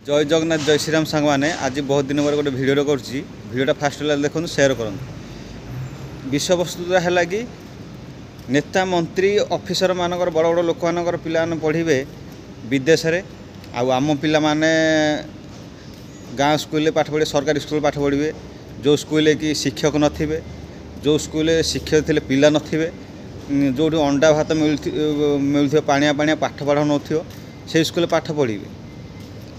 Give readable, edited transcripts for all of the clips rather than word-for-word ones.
ଜୟ ଜଗନ୍ନାଥ, ଜୟ ଶ୍ରୀରାମ ସାଙ୍ଗମାନେ। ଆଜି ବହୁତ ଦିନ ପରେ ଗୋଟେ ଭିଡ଼ିଓ କରୁଛି। ଭିଡ଼ିଓଟା ଫାଷ୍ଟ ହେଲା ଦେଖନ୍ତୁ, ସେୟାର କରନ୍ତୁ। ବିଷୟବସ୍ତୁଟା ହେଲା କି ନେତା, ମନ୍ତ୍ରୀ, ଅଫିସରମାନଙ୍କର, ବଡ଼ ବଡ଼ ଲୋକମାନଙ୍କର ପିଲାମାନେ ପଢ଼ିବେ ବିଦେଶରେ ଆଉ ଆମ ପିଲାମାନେ ଗାଁ ସ୍କୁଲରେ ପାଠ ପଢ଼ିବେ, ସରକାରୀ ସ୍କୁଲରେ ପାଠ ପଢ଼ିବେ। ଯେଉଁ ସ୍କୁଲରେ କି ଶିକ୍ଷକ ନଥିବେ, ଯେଉଁ ସ୍କୁଲରେ ଶିକ୍ଷକ ଥିଲେ ପିଲା ନଥିବେ, ଯେଉଁଠି ଅଣ୍ଡା ଭାତ ମିଳୁଥିବ, ପାଣିଆ ପାଣିଆ, ପାଠ ପଢ଼ା ନଥିବ, ସେଇ ସ୍କୁଲରେ ପାଠ ପଢ଼ିବେ।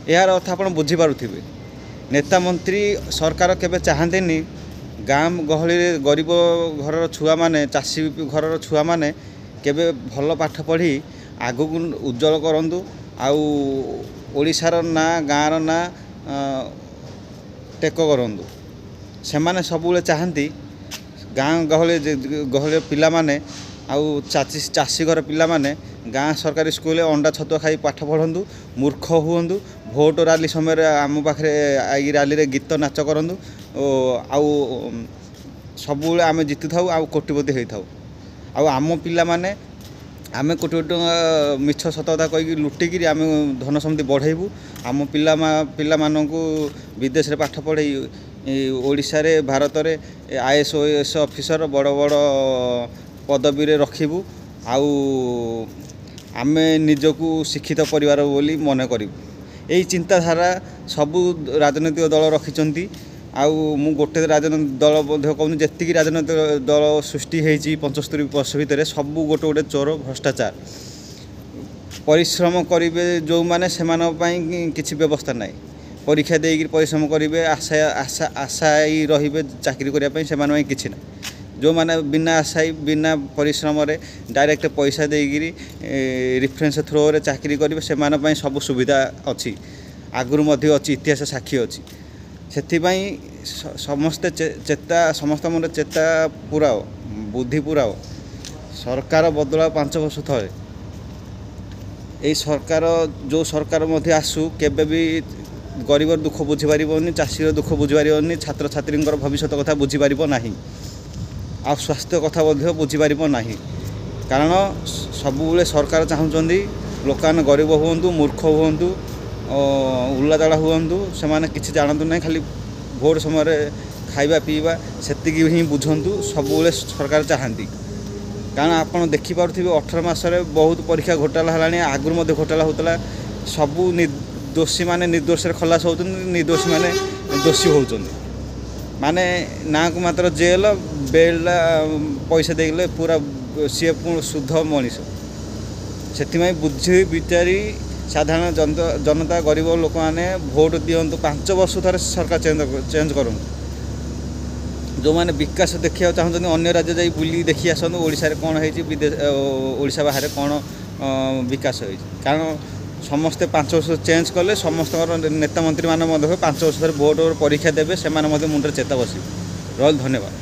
ଏହାର ଅର୍ଥ ଆପଣ ବୁଝିପାରୁଥିବେ। ନେତା, ମନ୍ତ୍ରୀ, ସରକାର କେବେ ଚାହାନ୍ତିନି ଗାଁ ଗହଳିରେ ଗରିବ ଘରର ଛୁଆମାନେ, ଚାଷୀ ଘରର ଛୁଆମାନେ କେବେ ଭଲ ପାଠ ପଢ଼ି ଆଗକୁ ଉଜ୍ଜଳ କରନ୍ତୁ ଆଉ ଓଡ଼ିଶାର ନାଁ, ଗାଁର ନାଁ ଟେକ କରନ୍ତୁ। ସେମାନେ ସବୁବେଳେ ଚାହାନ୍ତି ଗାଁ ଗହଳିର ପିଲାମାନେ ଆଉ ଚାଷୀ ଘର ପିଲାମାନେ ଗାଁ ସରକାରୀ ସ୍କୁଲରେ ଅଣ୍ଡା ଛତୁଆ ଖାଇ ପାଠ ପଢ଼ନ୍ତୁ, ମୂର୍ଖ ହୁଅନ୍ତୁ, ଭୋଟ ରାଲି ସମୟରେ ଆମ ପାଖରେ ଆଇକି ରାଲିରେ ଗୀତ ନାଚ କରନ୍ତୁ ଓ ଆଉ ସବୁବେଳେ ଆମେ ଜିତୁଥାଉ ଆଉ କୋଟିପତି ହେଇଥାଉ। ଆଉ ଆମ ପିଲାମାନେ, ଆମେ କୋଟି କୋଟି ଟଙ୍କା ମିଛ ସତ କଥା କହିକି ଲୁଟିକିରି ଆମେ ଧନ ସମ୍ପତ୍ତି ବଢ଼େଇବୁ, ଆମ ପିଲାମାନଙ୍କୁ ବିଦେଶରେ ପାଠ ପଢ଼େଇ ଓଡ଼ିଶାରେ, ଭାରତରେ ଆଇଏଏସ୍, ଓଏଏସ୍ ଅଫିସର, ବଡ଼ ବଡ଼ ପଦବୀରେ ରଖିବୁ ଆଉ ଆମେ ନିଜକୁ ଶିକ୍ଷିତ ପରିବାର ବୋଲି ମନେ କରିବୁ। ଏଇ ଚିନ୍ତାଧାରା ସବୁ ରାଜନୈତିକ ଦଳ ରଖିଛନ୍ତି। ଆଉ ମୁଁ ଗୋଟେ ରାଜନୈତିକ ଦଳ ମଧ୍ୟ କହୁନି। ଯେତିକି ରାଜନୈତିକ ଦଳ ସୃଷ୍ଟି ହେଇଛି 75 ବର୍ଷ ଭିତରେ, ସବୁ ଗୋଟେ ଗୋଟେ ଚୋର, ଭ୍ରଷ୍ଟାଚାର। ପରିଶ୍ରମ କରିବେ ଯେଉଁମାନେ, ସେମାନଙ୍କ ପାଇଁ କିଛି ବ୍ୟବସ୍ଥା ନାହିଁ। ପରୀକ୍ଷା ଦେଇକିରି ପରିଶ୍ରମ କରିବେ, ଆଶା ଆଶା ଆଶାୟୀ ରହିବେ ଚାକିରି କରିବା ପାଇଁ, ସେମାନଙ୍କ ପାଇଁ କିଛି ନାହିଁ। ଯେଉଁମାନେ ବିନା ଆଶାୟୀ, ବିନା ପରିଶ୍ରମରେ ଡାଇରେକ୍ଟ ପଇସା ଦେଇକିରି ରିଫରେନ୍ସ ଥ୍ରୋରେ ଚାକିରି କରିବେ, ସେମାନଙ୍କ ପାଇଁ ସବୁ ସୁବିଧା ଅଛି, ଆଗରୁ ମଧ୍ୟ ଅଛି, ଇତିହାସ ସାକ୍ଷୀ ଅଛି। ସେଥିପାଇଁ ସମସ୍ତେ ଚେତା, ସମସ୍ତ ମନରେ ଚେତା ପୁରାଅ, ବୁଦ୍ଧି ପୁରାଅ। ସରକାର ବଦଳାଅ 5 ବର୍ଷ ଥରେ। ଏଇ ସରକାର, ଯେଉଁ ସରକାର ମଧ୍ୟ ଆସୁ, କେବେ ବି ଗରିବର ଦୁଃଖ ବୁଝିପାରିବନି, ଚାଷୀର ଦୁଃଖ ବୁଝିପାରିବନି, ଛାତ୍ରଛାତ୍ରୀଙ୍କର ଭବିଷ୍ୟତ କଥା ବୁଝିପାରିବ ନାହିଁ ଆଉ ସ୍ୱାସ୍ଥ୍ୟ କଥା ମଧ୍ୟ ବୁଝିପାରିବ ନାହିଁ। କାରଣ ସବୁବେଳେ ସରକାର ଚାହୁଁଛନ୍ତି ଲୋକମାନେ ଗରିବ ହୁଅନ୍ତୁ, ମୂର୍ଖ ହୁଅନ୍ତୁ, ଉଲାଦଳା ହୁଅନ୍ତୁ, ସେମାନେ କିଛି ଜାଣନ୍ତୁ ନାହିଁ, ଖାଲି ଭୋଟ ସମୟରେ ଖାଇବା ପିଇବା ସେତିକି ହିଁ ବୁଝନ୍ତୁ, ସବୁବେଳେ ସରକାର ଚାହାନ୍ତି। କାରଣ ଆପଣ ଦେଖିପାରୁଥିବେ, 18 ମାସରେ ବହୁତ ପରୀକ୍ଷା ଘୋଟାଲା ହେଲାଣି, ଆଗରୁ ମଧ୍ୟ ଘୋଟାଲା ହେଉଥିଲା। ସବୁ ଦୋଷୀମାନେ ନିର୍ଦ୍ଦୋଷରେ ଖଲାସ ହେଉଛନ୍ତି, ନିର୍ଦ୍ଦୋଷୀମାନେ ଦୋଷୀ ହେଉଛନ୍ତି। ମାନେ ନାଁକୁ ମାତ୍ର ଜେଲ, ବେଲ୍ ପଇସା ଦେଇଗଲେ ପୁରା ସିଏ ପୁଣି ଶୁଦ୍ଧ ମଣିଷ। ସେଥିପାଇଁ ବୁଝି ବିଚାରି ସାଧାରଣ ଜନତା, ଗରିବ ଲୋକମାନେ ଭୋଟ ଦିଅନ୍ତୁ। 5 ବର୍ଷ ଥରେ ସରକାର ଚେଞ୍ଜ କରନ୍ତୁ। ଯେଉଁମାନେ ବିକାଶ ଦେଖିବାକୁ ଚାହୁଁଛନ୍ତି, ଅନ୍ୟ ରାଜ୍ୟ ଯାଇ ବୁଲି ଦେଖି ଆସନ୍ତୁ ଓଡ଼ିଶାରେ କ'ଣ ହେଇଛି, ବିଦେଶ, ଓଡ଼ିଶା ବାହାରେ କ'ଣ ବିକାଶ ହେଇଛି। କାରଣ ସମସ୍ତେ 5 ବର୍ଷ ଚେଞ୍ଜ କଲେ ସମସ୍ତଙ୍କର ନେତା, ମନ୍ତ୍ରୀମାନେ ମଧ୍ୟ 5 ବର୍ଷ ଥରେ ଭୋଟ ପରୀକ୍ଷା ଦେବେ, ସେମାନେ ମଧ୍ୟ ମୁଣ୍ଡରେ ଚେତା ବସିବ। ରହିଲି, ଧନ୍ୟବାଦ।